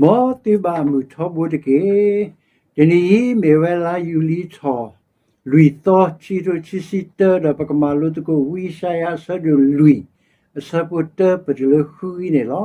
မ်သုဘၣ်အမုာ်ထီဘိတက့ၢ်. တနံၤအံၤမ့ၢ်ဝဲလါယူၤလံထီၣ် လွံၢ်သီ ခံကထိခံဆံတၢ ဒီးပကမၤလိသကိးဝံယၡါယၤအဆၢဒိၣ်လွံၢ် အဆၢဖိတၢ ပတုၤလၢဃုအံၤန့ၣ်လီၤ.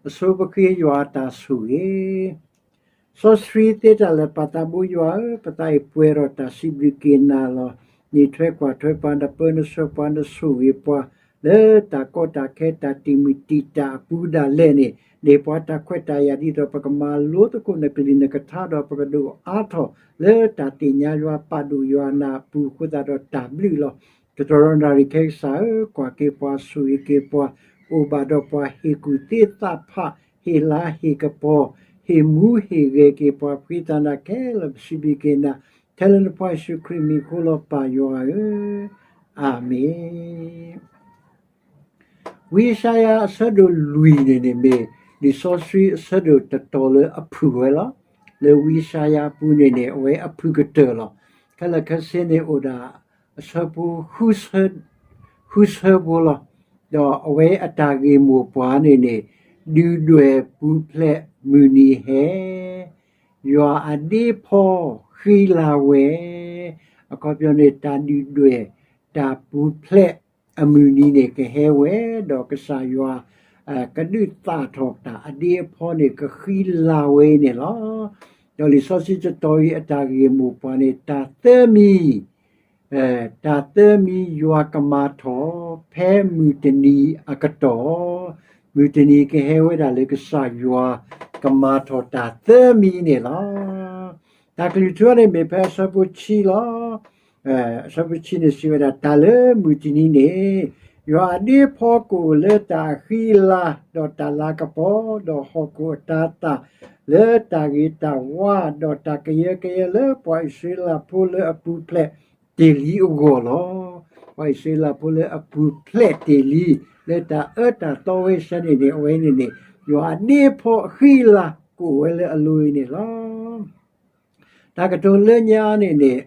အဆိပဃ့ယွၤအတၢ်ဆိၣ်ဂ့ၤ စီဆှံသ့တၢ်လၢာ် ပၢ်သးဘိယွၤဧၢ, ပသးအံၤပှဲၤဒီးတၢ်စံးဘျုးက့ၤနၤလီၤ. နအံးထွဲကွၢ်ထွဲပှၤ, နပၢနဆှၢပှၤ, နဆိၣ်ဂ့ၤပှၤ လၢတၢ်ကီတၢ်ခဲ တၢ်တံာ်မုၢ်တံာ်တာ်အပူၤဒၣ်လဲာ်န့ၣ်, န့ၢ်ပှၤတၢ်ခွဲးတၢ်ယာ် ဒ်သိးပကမၤလိသကိးနကလုၢ်နကထါ ဒီးပကဒိၣ်အါထီၣ်လၢတၢ်သ့ၣ်ညါယွၤ ပာ်ဒိၣ်ယွၤနၤအပူၤအဃိသတးဒီးတၢ်ဘျုးလီၤ. တတရီနၣ်ရံၣ်ခဲကစၢ်ဧၢ, ကွၢ်က့ၤပှၤ ဆိၣ်ဂ့ၤက့ၤပှၤ, အိၣ်ဘၣ်ဒီးပှၤ ဟ့ၣ်ကူၣ်သ့သးဖး, ဟ့ၣ်လၤဟ့ၣ်ကပီၤ, ဟ့ၣ်မူဟ့ၣ်ဂဲၤက့ၤပှၤ ဖှံသးနၤခဲလၢာ် ပစံးဘျုးက့ၤနၤ ထဲလၢနဖိယ့ၣ်ၡူးခရံာ်မံၤအဃိလီၤ ပၢ်ယွၤဧၢ, အၤမ့ၣ်. ဝံယၡါယၤအဆၢဒိၣ်လွံၢ်န့ၣ်န့ၣ် မ့ၢ်လံာ်စီဆှံအဆၢဒိၣ်တတီၤလၢအဖုၣ်ဝဲလီၤ. လၢဝံယၡါယၤအပူၤန့ၣ်န့ၣ် အဝဲအဖုၣ်ကတၢၢ်လီၤ. ခဲလၢာ်ခဲဆ့န့ၣ်အိၣ်ဒၣ်အဆၢဖိ ဃုဆၢဖိလီၤ. ဒီးအဝဲအတၢ်ဂ့ၢ်မိၢ်ပှၢ်န့ၣ်န့ၣ် ဒုၣ်ဒွဲၣ်ပူၤဖျဲးမုၢ်နံၤဟဲ, ယွၤအဒ့ဖီဃံလၤဝဲ, အခီပညီန့ၣ် တၢ်ဒုၣ်ဒွဲၣ် တၢ်ပူၤဖျဲးအမုၢ်နံၤန့ၣ် ကဟဲဝဲ, ဒီးကစၢ်ယွၤ ကဒုးသၣ်ထီၣ်တၢ်အဒ့အဖီန့ၣ် ကဃံလၤဝဲအံၤန့ၣ်လီၤ. ဒီးလံာ်စီဆှံတတီၤအံၤအတၢ်ဂ့ၢ်မိၢ်ပှၢ်န့ၣ် တၢ်သၢမံၤ တၢ်သၢမံၤယွၤကမၤထီၣ် ဖဲမုၢ်တနံၤအကတီၢ်, မုၢ်တနံၤကဟဲဝဲဒၣ်လၢကစၢ်ယွၤကမၤထီၣ်တၢ်သၢမံၤန့ၣ်လီၤ. တၢ်ကလုၢ်ထူန့ၣ် မ့ၢ်ဖဲအဆၢဖိဆံလီၤ. အဆၢဖိဆံန့ၣ်စံးဝဲဒၣ် တၢ်လၢမုၢ်တနံၤန့ၣ် ယွၤအဒ့ဖီကအိၣ်လၢတၢ်အဃံအလၤ ဒီးတၢ်လၤကပီၤ ဒီးဟီၣ်ခိၣ်အတၤသၣ် လၢတၢ်ဂ့ၤတၢ်ဝါ ဒီးတၢ်ကယၢကယဲလၢပှၤအံၣ်စရ့လးဖိလၢအပူၤဖျဲးတ့ၢ်လံအဂီၢ်လီၤ. ပှၤအံၣ်စရ့လးဖိလၢအပူၤဖျဲးတ့ၢ်လံ လၢတၢ်အၢတၢ်သီဝဲဆၢန့ၣ်န့ၣ် အဝဲန့ၣ်န့ၣ် ယွၤအဒ့ဖီအဃံအလၤကအိၣ်ဝဲလၢအလိၤအံၤန့ၣ်လီၤ. တၢ်ကတိၤလၢညါန့ၣ်န့ၣ်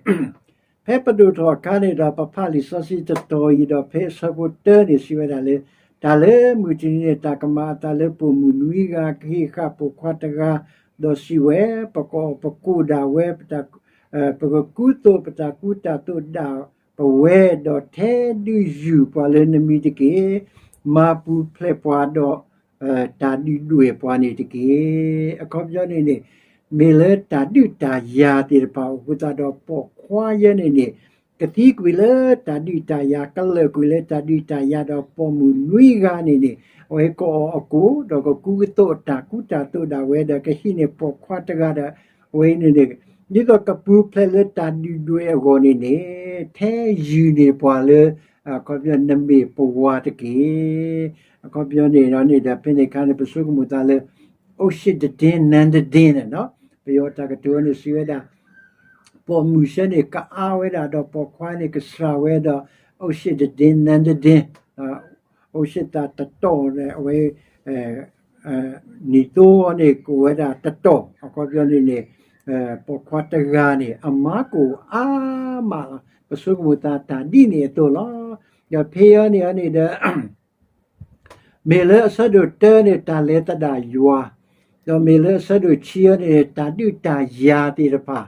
ဖဲပဒိၣ်ထီၣ်အခါန့ၣ်ဒီး ပဖးလံာ်စီဆှံတတီၤအံၤဒီး ဖဲအဆၢဖိတၢန့ၣ် စံးဝဲဒၣ်လၢ တၢ်လၢမုၢ်တနံၤန့ၣ် တၢ်ကမၤအသးလၢပိာ်မုၣ်နွံဂၤ ကဟ့ၣ်ဃာ်ပိာ်ခွါတဂၤ, ဒီးစံးဝဲ, ပကအီၣ်ပကိၣ်ဒၣ်ဝဲ, ပကကူသိးပတၢ်ကူတၢ်သိးဒၣ်ပဝဲ, ဒီးထဲဒုးယုၢ်ပှၤလၢနမံၤတက့ၢ်. မၤပူၤဖျဲးပှၤဒီး တၢ်ဒုၣ်ဒွဲၣ်ပှၤန့ၣ်တက့ၢ်. အခီပညီန့ၣ်န့ၣ် မ့ၢ်လၢတၢ်ဒုးတၢ်ယၤသ့ၣ်တဖၣ်အိၣ်ဃိသတးဒီး ပိာ်ခွါယဲန့ၣ်န့ၣ် ကသံကွံာ်လၢတၢ်ဒုးတၢ်ယၤ ကလၢာ်ကွံာ်လၢတၢ်ဒုးတၢ်ယၤဒီး ပိာ်မုၣ်နွံဂၤန့ၣ်န့ၣ် အဝဲကအီၣ်အကိၣ် ဒီးကကူကသိးအတၢ်ကူတၢ်သိးဒၣ်ဝဲဒီး ကဟံးန့ၢ်ပိာ်ခွါတဂၤဒီး အဝဲန့ၣ်န့ၣ် ဒ်သိးကပူၤဖျဲးလၢတၢ်ဒုၣ်ဒွဲၣ်အဂီၢ်န့ၣ်န့ၣ် ထဲယုၢ်န့ၢ်ပှၤလၢ အခီပညီနမ့ၢ်ပဝၤတက့ၢ်. အခီပညီန့ၣ်ဒီး ဖဲန့ၣ်အခါန့ၣ် ပဆိကမိၣ်သးလၢ အိၣ်ဆံးတဒ့ နၢတဒ့န့ၣ် ပယီၤတၢ်ကတိၤန့ၣ်စံးဝဲဒၣ် ပိာ်မုၣ်ဆၢန့ၣ် ကအါဝဲဒၣ်ဒီးပိာ်ခွါန့ၣ် ကစှၤဝဲဒီး အိၣ်ဆံးတဒ့ နၢတဒ့ အိၣ်ဆံးသးတတီၢ်န့ၣ် အဝဲ နံၣ်သိန့ၣ် ကအိၣ်ဝဲဒၣ်တတီၢ် အခီပညီန့ၣ်န့ၣ် ပိာ်ခွါတဂၤန့ၣ် အမါကအိၣ်အါမးလီၤ. ပဆိကမိၣ်သးတၢ်ဒ်န့ၣ်အသိးလီၤ. ဒီးဖဲအံၤန့ၣ်န့ၣ်ဒီး မ့ၢ်လၢအဆၢဒိၣ်တၢန့ၣ် တၢ်လဲၤသဒၣ်ယွၤ, ဒီးမ့ၢ်လၢအဆၢဒိၣ်ခံအံၤန့ၣ် တၢ်ဒုးတၢ်ယၤသ့ၣ်တဖၣ်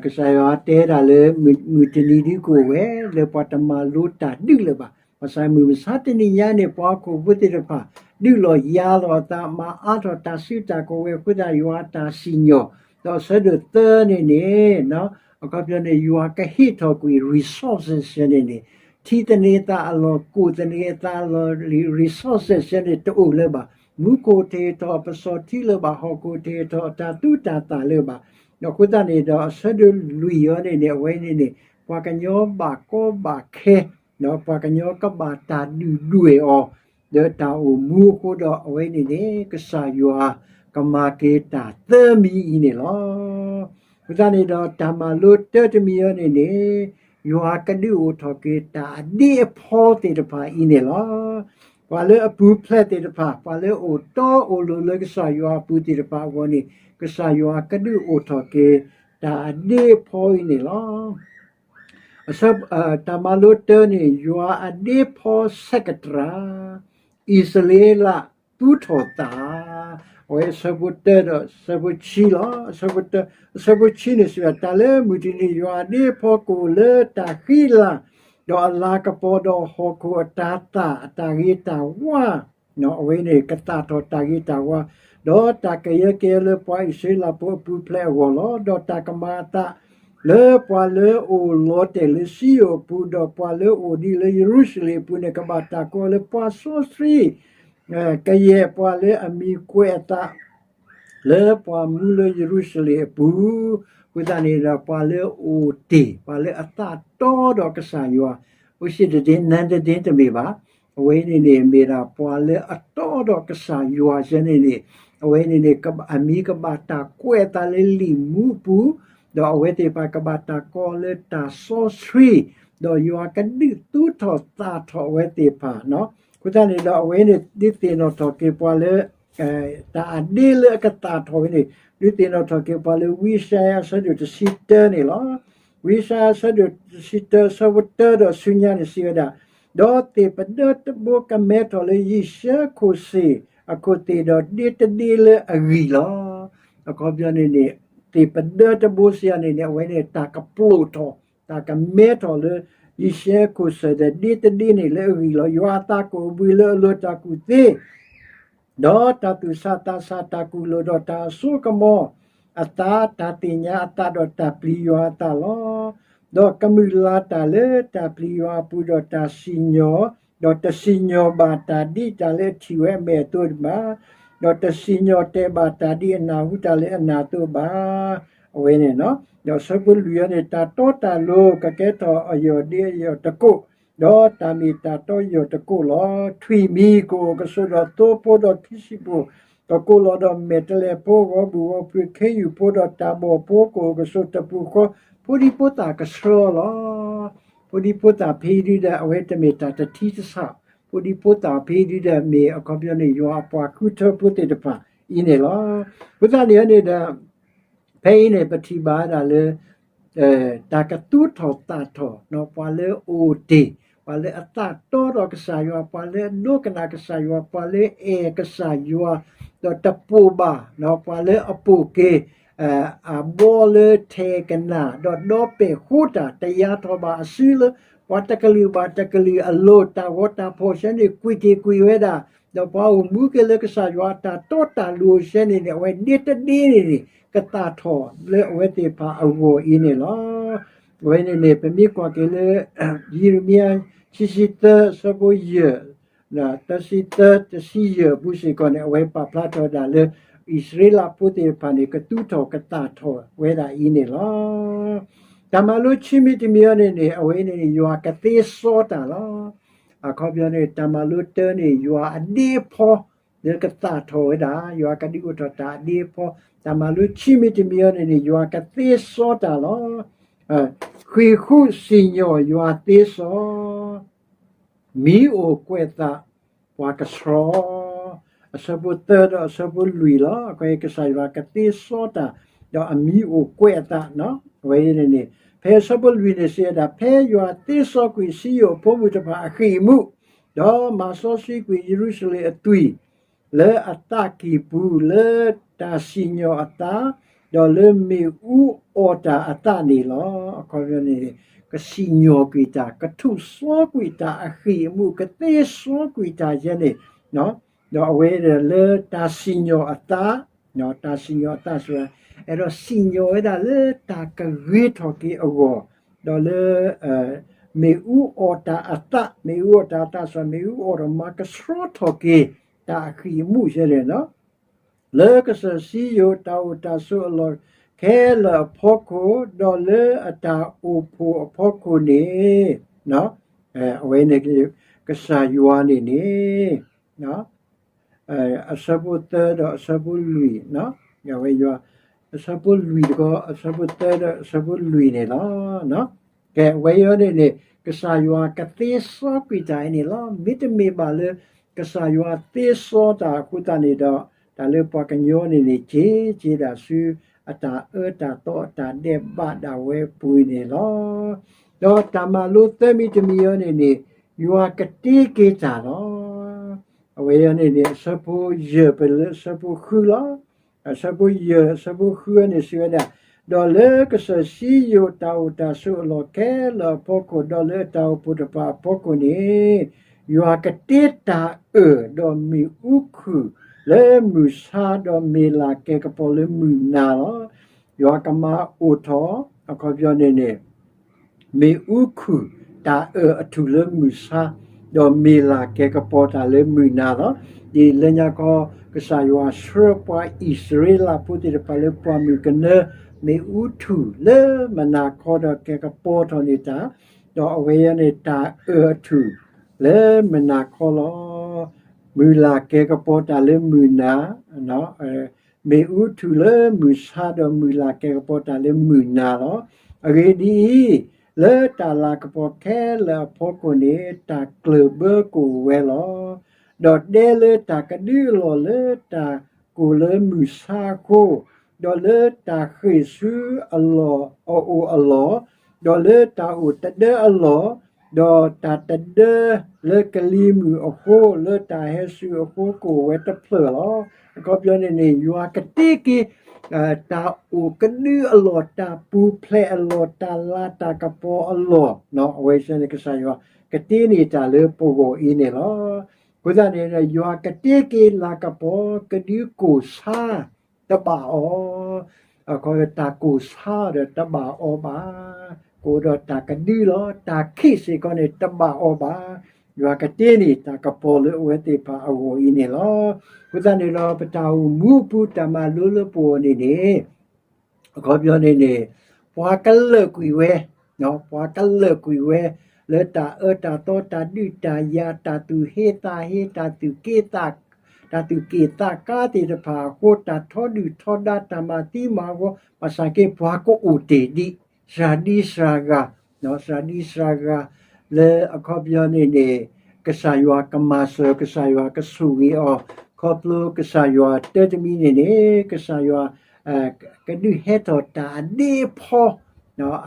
ကစၢ်ယွၤတဲဒၣ်လၢ မုၢ်တနံၤဒုကအိၣ်ဝဲ လၢပှၤတမၤလိတၢ်ဒုးလၢၤဘၣ်. ဘၣ်ဆၣ်မုၢ်မဆါတနံၤညါန့ၣ် ပှၤဟီၣ်ခိၣ်ဖိသ့ၣ်တဖၣ် ဒုးလီၤယၤလီၤအသး မၤအါထီၣ်တၢ်စုတၢ်ကဝဲၤအဃိသတး ယွၤအတၢ်စံၣ်ညီၣ်, ဒီးအဆၢဒိၣ်သၢန့ၣ်န့ၣ် အခီပညီန့ၣ် ယွၤကဟ့ၣ်ထီၣ်ကွံာ် resources န့ၣ်န့ၣ် ထံသန့ၤအသးအလီၢ် ကိၣ်သန့ၤအသးအလီၢ် resources န့ၣ် တအိၣ်လၢၤဘၣ်. မူခိၣ်တဟ့ၣ်ထီၣ်အပစီၤထံလၢၤဘၣ်, ဟီၣ်ခိၣ်တဟ့ၣ်ထီၣ်အတၢ်သူတၢ်သၣ်လၢၤဘၣ်. အဃိသတးန့ၣ်ဒီး အဆၢဒိၣ်လွံၢ်အံၤန့ၣ်န့ၣ် အဝဲန့ၣ်န့ၣ် ပှၤကညီဘၣ်ကီဘၣ်ခဲ ဒီးပှၤကညီကဘၣ်တၢ်ဒုၣ်ဒွဲၣ်အီၤ ဒီးတၢ်အိၣ်မူအဃိဒီး အဝဲန့ၣ်န့ၣ် ကစၢ်ယွၤကမၤက့ၤတၢ်သၢမံၤအံၤန့ၣ်လီၤ. အဃိသတးန့ၣ်ဒီး တၢ်မၤလိတၢတမံၤအံၤန့ၣ်န့ၣ် ယွၤကဒုးအိၣ်ထီၣ်က့ၤတၢ်အဒ့အဖီသ့ၣ်တဖၣ်အံၤန့ၣ်လီၤ. ပှၤလၢအပူၤဖျဲးသ့ၣ်တဖၣ်, ပှၤလၢအအိၣ်တီအိၣ်လိၤလၢကစၢ်ယွၤအပူၤသ့ၣ်တဖၣ်အဂီၢ်န့ၣ် ကစၢ်ယွၤကဒုးအိၣ်ထီၣ်က့ၤ တၢ်အဒ့အဖီအံၤန့ၣ်လီၤ. တၢ်မၤလိတၢန့ၣ် ယွၤအဒ့ဖီဆဲးကတြၢ်, အံၣ်စရ့လးသူၣ်ထီၣ်သး, အဝဲအဆၢဖိတၢဒီးအဆၢဖိဆံလီၤ. အဆၢဖိတၢ, အဆၢဖိဆံန့ၣ်စံးဝဲ, တၢ်လၢမုၢ်တနံၤယွၤအဒ့အဖီခိၣ်လၢတၢ်ဃံလၤ, ဒီးအလၤကပီၤဒီးဟီၣ်ခိၣ်အတၤသၣ်, အတၢ်ဂ့ၤတၢ်ဝါ အဝဲန့ၣ်ကသၣ်ထီၣ်တၢ်ဂ့ၤတၢ်ဝါ, ဒီးတၢ်ကယၢကယဲလၢပှၤအံၣ်စရ့လးဖိအပူၤဖျဲးအဂီၢ်လီၤ. ဒီးတၢ်ကမၤအသးလၢပှၤလၢအအိၣ်လီၤတဲာ်လၢစံယိၣ်အပူၤ, ဒီးပှၤလၢအအိၣ်ဒံးလၢယရူၤၡလ့ၣ်အပူၤန့ၣ် ကဘၣ်တၢ်ကိးလၢပှၤစီဆှံ ကယဲၢ်ပှၤလၢအမံၤကွဲးအသး လၢပှၤမူလၢယရူၤၡလ့ၣ်အပူၤ, အဃိသတးန့ၣ်ဒီး ပှၤလၢအအိၣ်တ့ၢ်, ပှၤလၢအသးတီဒီးကစၢ်ယွၤ, အိၣ်စ့တဒ့ နၢ်တဒ့တမ့ၢ်ဘၣ်. အဝဲန့ၣ်န့ၣ် မ့ၢ်ဒၣ်ပှၤလၢအတီဒီးကစၢ်ယွၤစဲန့ၣ်န့ၣ်, အဝဲန့ၣ်န့ၣ် အမံၤကဘၣ်တၢ်ကွဲးအသးလၢလံာ်မူပူၤ, ဒီးအဝဲသ့ၣ်တဖၣ်ကဘၣ်တၢ်ကိးလၢတၢ်စီဆှံ, ဒီးယွၤကဒုးသူထီၣ်သၣ်ထီၣ်အဝဲသ့ၣ်တဖၣ်, အဃိသတးန့ၣ်ဒီး အဝဲန့ၣ်ဒုးသ့ၣ်နီၣ်ထီၣ်က့ၤပှၤလၢ တၢ်အဒ့လၢအကသၣ်ထီၣ်ဝဲန့ၣ် ဒုးသ့ၣ်နီၣ်ထီၣ်က့ၤပှၤလၢဝံယၡါယၤအဆၢဒိၣ်တဆံတၢန့ၣ်လီၤ. ဝံယၡါယၤအဆၢဒိၣ်တဆံတၢ အဆၢဖိတၢဒီးဆူညါန့ၣ်စံးဝဲဒၣ်, ဒီးသ့ၣ်ပဒၢတဘိကမဲထီၣ်လၢယံၡဲခိၣ်စ့ၣ်အခိၣ်သ့ၣ်ဒီးဒ့တဒ့လၢအဂံၢ်လီၤ. အခီပညီန့ၣ်န့ၣ် သ့ၣ်ပဒၢတဘိစံးယၤန့ၣ်န့ၣ် အဝဲန့ၣ်တၢ်ကပျိာ်ထီၣ် တၢ်ကမဲထီၣ်လၢ ယံၡဲခိၣ်စ့ၣ်ဒီးဒ့တဒ့န့ၣ်လၢအဂံၢ်လီၤ. ယွၤအသးကအိၣ်ဘှံးလၢအလိၤတၢ်ကူၣ်သ့ ဒီးတၢ်သူၣ်ဆးသးဆး တၢ်ကူၣ်လိာ်ဒီးတၢ်အစိကမီၤအသး, တၢ်သ့ၣ်ညါအသးဒီးတၢ်ပျံၤယွၤအသးလီၤ. ဒီးကမုာ်လၤတၢ်လၢတၢ်ပျံၤယွၤအပူၤ ဒီးတၢ်စံၣ်ညီၣ်, ဒီးတစံၣ်ညီၣ်ဘၣ်တၢ်ဒ်တၢ်လၢအထံၣ်ဝဲအမဲာ်အသိးဘၣ်, ဒီးတစံၣ်ညီၣ်တဲာ်ဘၣ်တၢ်ဒ်အနၢ်ဟူတၢ်လၢအနၢ်အသိးဘၣ်. အဝဲန့ၣ်, ဒီးအဆၢဖိလွံၢ်အံၤန့ၣ် တၢ်တီတၢ်လိၤကကဲထီၣ်အယီၢ်ဒ့အယီၢ်တကိး, ဒီးတၢ်မ့ၢ်တၢ်တီယီၢ်တကိးလီၤ. ထွံၣ်မံၤကအိၣ်ကဆိးဒီးသိဖိဒီးခံဆံးဖိး ကကိးလီၤဒီးမဲာ်တဲးလဲးဖိ ဂီၤဘူၣ်ဂီၤဖုး ခ့ယုၢ်ဖိဒီးတၢ်ဘီၣ်ဖိကအိၣ်ကဆိးတပူၤဃီ, ဖိဒံဖိသၣ်ကဆှီလီၤ. ဖိဒံဖိသၣ်ဖဲအံၤဒုဒီး အဝဲတမ့ၢ်တၢ်တထံတဆး, ဖိဒံဖိသၣ်ဖဲအံၤဒုဒီး မ့ၢ်အခီပညီန့ၣ် ယွၤအပှၤဃုထၢဖိသ့ၣ်တဖၣ်အံၤန့ၣ်လီၤ. အဃိသတးန့ၣ်န့ၣ်ဒီး ဖဲအံၤန့ၣ် ပထံၣ်ဘၣ်ဝဲဒၣ်လၢ တၢ်ကသူထီၣ်သၣ်ထီၣ် ပှၤလၢအအိၣ်တ့ၢ်, ပှၤလၢအသးတီဒီးကစၢ်ယွၤ, ပှၤလၢအဒိကနၣ်ကစၢ်ယွၤ, ပှၤလၢအအဲၣ်ကစၢ်ယွၤ, ဒီးတပိာ်ဘၣ်, ပှၤလၢအပိာ်က့ၤ အဘီလၢထဲကနၣ်, ဒီးဒီပဲာ်ဃိတၢ်, တယါထီၣ်ဘၣ်အစုလၢ ပှၤတကလုာ်ဘၣ်တကလုာ်အလိၤ, တၢ်ဂီၤတၢ်ဖီၣ်ဆဲန့ၣ် ကွံာ်တ့ၢ်ကွံာ်ဝဲဒၣ်, ဒီးပှၤအိၣ်မူက့ၤလၢကစၢ်ယွၤအတၢ်တီတၢ်လိၤဆဲန့ၣ်န့ၣ် အဝဲဒ့တဒ့န့ၣ်န့ၣ် ကသၣ်ထီၣ်လၢအဝဲသ့ၣ်တဖၣ်အဂီၢ်အံၤန့ၣ်လီၤ. အဝဲန့ၣ်န့ၣ် ပမ့ၢ်ကွၢ်က့ၤလၢ ယံးရမံယၤ ခံဆံသၢ အဆၢဖိယဲၢ် သၢဆံသၢ တဆံယဲၢ်အပူၤစ့ၢ်ကီးန့ၣ် အဝဲပာ်ဖျါထီၣ်ဝဲဒၣ်လၢ အံၣ်စရ့လးဖိသ့ၣ်တဖၣ်န့ၣ် ကသူထီၣ်ကသၣ်ထီၣ်ဝဲဒၣ်အံၤန့ၣ်လီၤ. တၢ်မၤလိခံမံၤတမံၤအံၤန့ၣ်န့ၣ် အဝဲန့ၣ်န့ၣ် ယွၤကသ့စီတၢ်လီၤ. အခီပညီန့ၣ် တၢ်မၤလိတၢန့ၣ် ယွၤအဒ့အဖီ လၢကသၣ်ထီၣ်ဝဲဒၣ်, ယွၤကဒုးအိၣ်ထီၣ်တၢ်အဒ့အဖီ, တၢ်မၤလိခံမံၤတမံၤအံၤန့ၣ်န့ၣ် ယွၤကသ့စီတၢ်လီၤ. ဃံးဃူစံၣ်ညီၣ်ယွၤသ့စီ မံၤအိၣ်ကွဲးသး ပှၤကဆှီ, အဆၢဖိသၢဒီးအဆၢဖိလွံၢ်လီၤ. အဃိကစၢ်ယွၤကသ့စီတၢ် ဒီးအမံၤအိၣ်ကွဲးအသး, အဝဲန့ၣ်န့ၣ် ဖဲအဆၢဖိလွံၢ်န့ၣ်စံးဝဲဒၣ်, ဖဲယွၤသ့စီကွံာ်စံယိၣ်အဖိမုၣ်တဖၣ်အဃံၢ်အမူး, ဒီးမၤစီဆှံကွံာ်ယရူၤၡလ့ၣ်အသွံၣ် လၢအသးကံၢ်ပူၤ လၢတၢ်စံၣ်ညီၣ်အသး, ဒီးလၢမ့ၣ်အူအီၣ်တၢ်အသးန့ၣ်လီၤ. အခီပညီန့ၣ် ကစံၣ်ညီၣ်ကွံာ်တၢ်, ကထုးစီကွံာ်တၢ်အဃံၢ်အမူး, ကသ့စီကွံာ်တၢ်ယဲန့ၣ်, ဒီးအဝဲဒၣ်လၢတၢ်စံၣ်ညီၣ်အသး, တၢ်စံၣ်ညီၣ်အသးစံးဝဲ, အဲၣ်ဒိးစံၣ်ညီၣ်ဝဲဒၣ်လၢတၢ်ကဂ့ၤထီၣ်က့ၤအဂီၢ်, ဒီးလၢ မ့ၣ်အူအီၣ်တၢ်အသး, မ့ၣ်အူအီၣ်တၢ်အသးစံး, မ့ၣ်အူအီၣ်ဒီးမၤကဆှီထီၣ်က့ၤ တၢ်အဃံၢ်အမူးယဲန့ၣ်လီၤ. လၢကစၢၢ်စံယိၣ်တၢ်အိၣ်တၢ်ဆိးအလီၢ်ခဲလၢာ်အဖီခိၣ်, ဒီးလၢအတၢ်အိၣ်ဖှိၣ်အဖီခိၣ်န့ၣ်, အဝဲန့ၣ် ကစၢ်ယွၤန့ၣ်န့ၣ် အဆၢဖိသၢဒီးအဆၢဖိလွံၢ်, အဝဲယွၤ, အဆၢဖိလွံၢ်တခီ, အဆၢဖိသၢဒီးအဆၢဖိလွံၢ်န့ၣ်လီၤ. ကဲ, အဝဲအံၤန့ၣ်န့ၣ် ကစၢ်ယွၤကသ့စီကွံာ်တၢ်အံၤန့ၣ်လီၤ. မ့တမ့ၢ်ဘၣ်လၢ ကစၢ်ယွၤသ့စီတၢ်အဃိသတးန့ၣ်ဒီး တၢ်လၢပှၤကညီန့ၣ်န့ၣ် က့ၤက့ၤဒၣ်ဆူ အတၢ်အၢတၢ်သီအတၢ်ဒဲးဘးဒၣ်ဝဲပူၤန့ၣ်လီၤ. ဒီးတၢ်မၤလိသၢမံၤတမံၤအံၤန့ၣ်န့ၣ် ယွၤကတ့က့ၤတၢ်လီၤ. အဝဲအံၤန့ၣ်န့ၣ် အဆၢဖိယဲၢ် ပလၢအဆၢဖိဃုလီၤ. အဆၢဖိယဲၢ် အဆၢဖိဃုန့ၣ် စံးဝဲဒၣ်, ဒီးလၢကစၢၢ်စံယိၣ်တၢ်အိၣ်တၢ်ဆိးအလီၢ်ခဲလၢာ်အဖီခိၣ်, ဒီးလၢတၢ်အိၣ်ဖှိၣ်တဖၣ်အဖီခိၣ်န့ၣ်, ယွၤကတ့တၢ်အၢၣ်ဒီးမ့ၣ်အူခုၣ်လၢမုၢ်ဆါ, ဒီးမ့ၢ်လၢ်ကဲၤကပီၤလၢမုၢ်နၤလီၤ. ယွၤကမၤအိၣ်ထီၣ်, အခီပညီန့ၣ်န့ၣ် မ့ၣ်အူခုၣ်တၢ်အၢၣ်အထူၣ်လၢမုၢ်ဆါ, ဒီးမ့ၢ်လၢ်ကဲၤကပီၤတၢ်လၢမုၢ်နၤလီၤ. ဒ်လၢညါခီ ကစၢ်ယွၤဆှၢပှၤအံၣ်စရ့လးဖိသ့ၣ်တဖၣ်လၢပှၢ်မုၢ်ကနၢ, မ့ၣ်အူထူၣ်လၢမုၢ်နၤခီဒီးကဲၤကပီၤထီၣ်န့ၢ်တၢ်, ဒီးအဝဲအံၤန့ၣ် တၢ်အၢၣ်အထူၣ်လၢမုၢ်နၤခီလီၤ. မုၢ်လၢ်ကဲၤကပီၤတၢ်လၢမုၢ်နၤ, မ့ၣ်အူထူၣ်လၢမုၢ်ဆါဒီးမုၢ်လၢ်ကဲၤကပီၤတၢ်လၢမုၢ်နၤလီၤ. အဂ့ၢ်ဒ်အံၤ, လၢတၢ်လၤကပီၤခဲလၢာ်အဖီခိၣ်န့ၣ် တၢ်ကျၢၢ်ဘၢကအိၣ်ဝဲလီၤ. ဒီးဒဲလၢတၢ်ကဒုအလီၢ်လၢတၢ်ကိၢ်လၢမုၢ်ဆါအဃိ, ဒီးလၢတၢ်ဃ့ၢ်ဆူအလီၢ်အအိၣ်အလီၢ်, ဒီးလၢတၢ်အိၣ်တဒၢအလီၢ်, ဒီးတၢ်တဒၢလၢကလံၤမုၢ်အဃိ, လၢတၢ်ဟဲစူၤအဃိကအိၣ်ဝဲတဖျၢၣ်လီၤ. အခီပညီန့ၣ်န့ၣ် ယွၤကတ့က့ၤ တၢ်အိၣ်ကဒုအလီၢ်, တၢ်ပူၤဖျဲးအလီၢ်, တၢ်လၤတၢ်ကပီၤအလီၢ်, အဝဲန့ၣ်ကစၢ်ယွၤကတ့န့ၢ်တၢ်လၢပဂီၢ်အံၤန့ၣ်လီၤ. အဃိသတးန့ၣ် ယွၤကတ့က့ၤလၤကပီၤကဒုကိၢ်ဆါ တဘၣ်အီၤ, အခီပညီတၢ်ကိၢ်ဆါဒီးတဘၣ်အီၤဘၣ်, ကအိၣ်ဒီးတၢ်ကဒုလီၤ, တၢ်ခံးစ့ၢ်ကီးန့ၣ် တဘၣ်အီၤဘၣ်. ယွၤကတ့န့ၢ်တၢ်ကပီၤလၢအဝဲသ့ၣ်တဖၣ်အဂီၢ်အံၤန့ၣ်လီၤ. အဃိသတးန့ၣ်ဒီး ပတၢ်အိၣ်မူအပူၤတၢ်မၤလိလၢပဂီၢ်န့ၣ်န့ၣ် အခီပညီန့ၣ်န့ၣ် ပှၤကလၢာ်ကွံာ်ဝဲ, ပှၤကလၢာ်ကွံာ်ဝဲ လၢတၢ်အၢတၢ်သီ တၢ်ဒုးတၢ်ယၤ တၢ်သူၣ်ဟ့သးဟ့ တၢ်သူၣ်က့ၣ်သး တၢ်သူၣ်က့ၣ်သးကါသ့ၣ်တဖၣ်အဃိ တၢ်ထီဒုၣ်ထီဒါ တၢ်မၤသံမၤဂီၤ ဘၣ်ဆၣ်က့ ပှၤကအိၣ်တ့ၢ်ဒံး စှၤဒံစှၤဂၤ, စှၤဒံစှၤဂၤ လၢအခီပညီန့ၣ်န့ၣ် ကစၢ်ယွၤကမၤစၢၤ ကစၢ်ယွၤကဆိၣ်ဂ့ၤအီၤ ခီဖျိကစၢ်ယွၤတၢ်တမံၤန့ၣ်န့ၣ် ကစၢ်ယွၤ ကဒုးဟဲထီၣ်တၢ်အဒ့အဖီ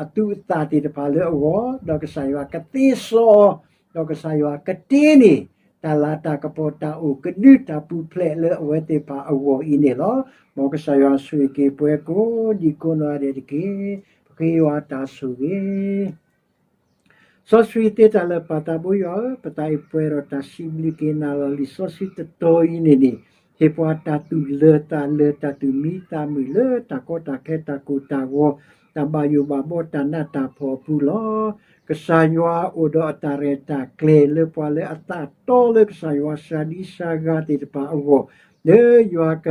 အသူအသၣ်သ့ၣ်တဖၣ်လၢအဂီၢ် ဒီးကစၢ်ယွၤကသ့စီအီၤ ဒီးကစၢ်ယွၤကတ့န့ၢ် တၢ်လၤတၢ်ကပီၤ တၢ်အိၣ်ကဒု တၢ်ပူၤဖျဲးလၢအဝဲသ့ၣ်တဖၣ်အဂီၢ်အံၤန့ၣ်လီၤ. မ်ကစၢ်ယွၤဆိၣ်ဂ့ၤက့ၤပှၤကိးဒံကိးနီၢ်ဂၤဒဲးတက့ၢ်. ပဃ့ယွၤတၢ်ဆိၣ်ဂ့ၤ စီဆှံသ့တၢ်လၢာ်ပၢ်သးဘိယွၤဧၢ, ပသးအံၤပှဲၤဒီးတၢ်စံးဘျုးက့ၤနၤလီၤ. လံာ်စီဆှံတတီၤအံၤန့ၣ်န့ၣ် ဟ့ၣ်ပှၤတၢ်သူၣ်လၢာ်သးလၢာ် တၢ်သူၣ်မံသးမုာ်လၢတၢ်ကီတၢ်ခဲ တၢ်ကိၢ်တၢ်ဂီၤ တၢ်ဘၣ်ယိၣ်ဘၣ်ဘီ တၢ်နးတၢ်ဖှီၣ်အပူၤလီၤ. ကစၢ်ယွၤအိၣ်ဒီးအတၢ်ရဲၣ်တၢ်ကျဲၤလၢပှၤလၢအသးတီလၢကစၢ်ယွၤ စှၤဒံစှၤဂၤသ့ၣ်တဖၣ်အဂီၢ် လၢယွၤက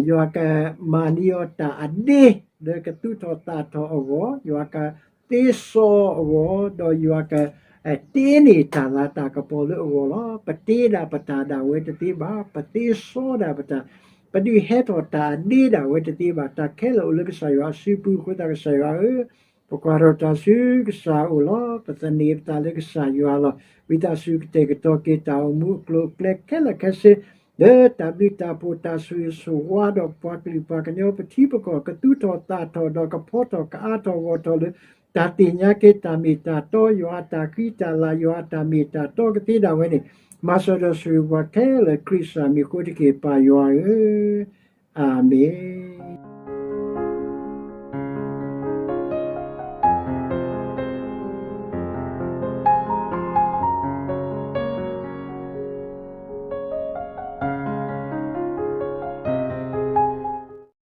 ယွၤကမၤန့ၢ်အီၤတၢ်အဒ့ လၢကသူၣ်ထီၣ်သးထီၣ်အဂီၢ်, ယွၤကသ့စီအဂီၢ်, ဒီးယွၤကတ့န့ၢ်တၢ်လၤတၢ်ကပီၤလၢအဂီၢ်လီၤ. ပတ့ဒၣ်ပတၢ်ဒၣ်ဝဲတသ့ဘၣ်, ပသ့စီဒၣ်ပတၢ်, ပဒုးဟဲထီၣ်တၢ်အဒ့ဒၣ်ဝဲတသ့ဘၣ်. တၢ်ခဲလၢာ်အိၣ်လၢကစၢ်ယွၤအစုပူၤအဃိသတး ကစၢ်ယွၤဧၢ, ပကွၢ်ထီၣ်တၢ်ဆူကစၢ်အအိၣ်လီၤ. ပသန့ၤပသးလၢကစၢ်ယွၤလီၤ. ဝံသးစူၤကတဲာ်ကတီၤက့ၤတၢ်အိၣ်မူအကျိၤအကျဲခဲလၢာ်ခဲဆ့ လၢတၢ်ဘျုးတၢ်ဖှိၣ်တၢ်ဆိၣ်ဂ့ၤဆိၣ်ဝါဒီးပှၤကလုာ်ပှၤကညီ ပထံပကီၢ် ကသူၣ်ထီၣ်သးထီၣ်ဒီးကဖီထီၣ်ကအါထီၣ်ဂီၢ်ထီၣ်လၢ တၢ်သ့ၣ်ညါက့ၤတၢ်မ့ၢ်တၢ်တီ ယွၤအတၢ်ဃံတၢ်လၤ ယွၤအတၢ်မ့ၢ်တၢ်တီကသ့ဒၣ်ဝဲန့ၣ် မၤစၢၤဒီးဆိၣ်ဂ့ၤပှၤခဲလၢာ် ခရံာ်စၢ်မံၤအဃိတက့ၢ် ပၢ်ယွၤဧၢ, အၤမ့ၣ်.